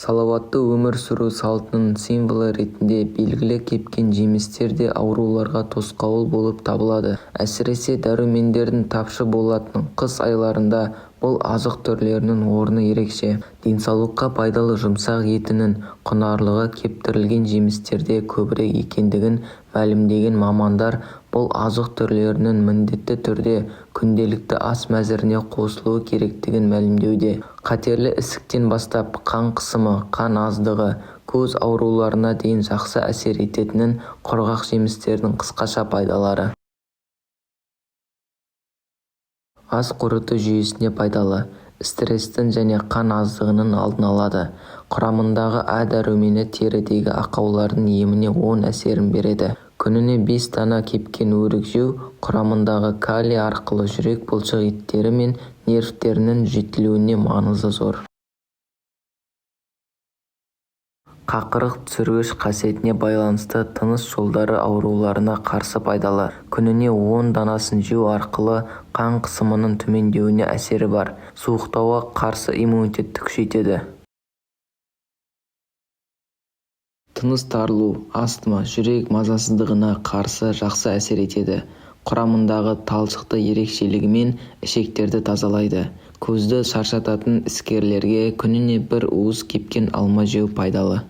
Салауатты өмір сүру салтының символы ретінде белгілі кепкен жемістер де ауруларға тосқауыл болып табылады. Әсіресе, дәрумендердің тапшы болатын қыс айларында бұл азық түрлерінің орны ерекше. Денсаулыққа пайдалы жұмсақ етінің құнарлығы кептірілген жемістерде көбірек екендігін мәлімдеген мамандар бұл азық түрлерінің міндетті түрде күнделікті ас мәзіріне қосылуы керектігін мәлімдеуде. Қатерлі ісіктен бастап, қан қысымы, қан аздығы, көз ауруларына дейін жақсы әсер ететін құрғақ жемістердің қысқаша пайдалары. Ас қорыту жүйесіне пайдалы. Стресстің және қан аздығының алдын алады. Құрамындағы А дәрумені терідегі ақаулардың еміне оң әсерін береді. Күніне 5 дана кепкен өрік жеу құрамындағы калий арқылы жүрек бұлшық еттері мен нервтерінің жетілуіне маңызы зор. Қақырық түсіргіш қасиетіне байланысты тыныс жолдары ауруларына қарсы пайдалы. Күніне 10 данасын жеу арқылы қан қысымының төмендеуіне әсері бар. Суықтауға қарсы иммунитетті күшейтеді. Тыныс тарылу, астма, жүрек мазасыздығына қарсы жақсы әсер етеді. Құрамындағы талшықты ерекшелігімен ішектерді тазалайды. Көзді шаршататын іскерлерге күніне бір уыс кепкен алма жеу пайдалы.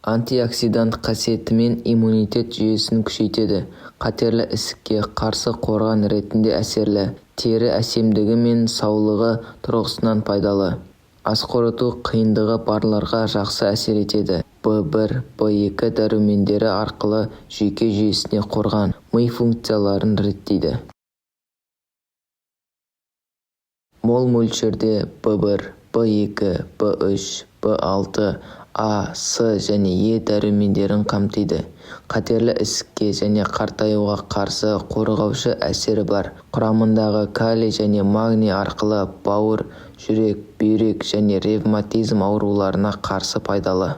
Антиоксидант қасиетімен иммунитет жүйесін күшейтеді. Қатерлі ісікке қарсы қорған ретінде әсерлі. Тері әсемдігі мен саулығы тұрғысынан пайдалы. Асқорыту қиындығы барларға жақсы әсер етеді. В1, В2 дәрумендері арқылы жүйке жүйесіне қорған, ми функцияларын реттейді. Мол мөлшерде В1, В2, В3, В6, А, С және Е дәрумендерін қамтиды. Қатерлі ісікке және қартаюға қарсы қорғаушы әсері бар. Құрамындағы калий және магний арқылы бауыр, жүрек, бүйрек және ревматизм ауруларына қарсы пайдалы.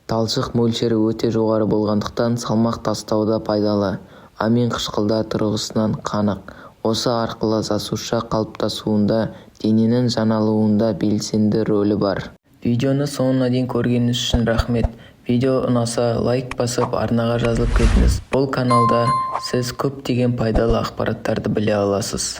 Талшық мөлшері өте жоғары болғандықтан салмақ тастауда пайдалы. Амин қышқылдар тұрғысынан қанық. Осы арқылы жасуша қалыптасуында, дененің жаңалануында белсенді рөлі бар. Видеоны соңына дейін көргеніңіз үшін рахмет. Видео ұнаса лайк басып, арнаға жазылып кетіңіз. Бұл каналда сіз көптеген пайдалы ақпараттарды біле аласыз.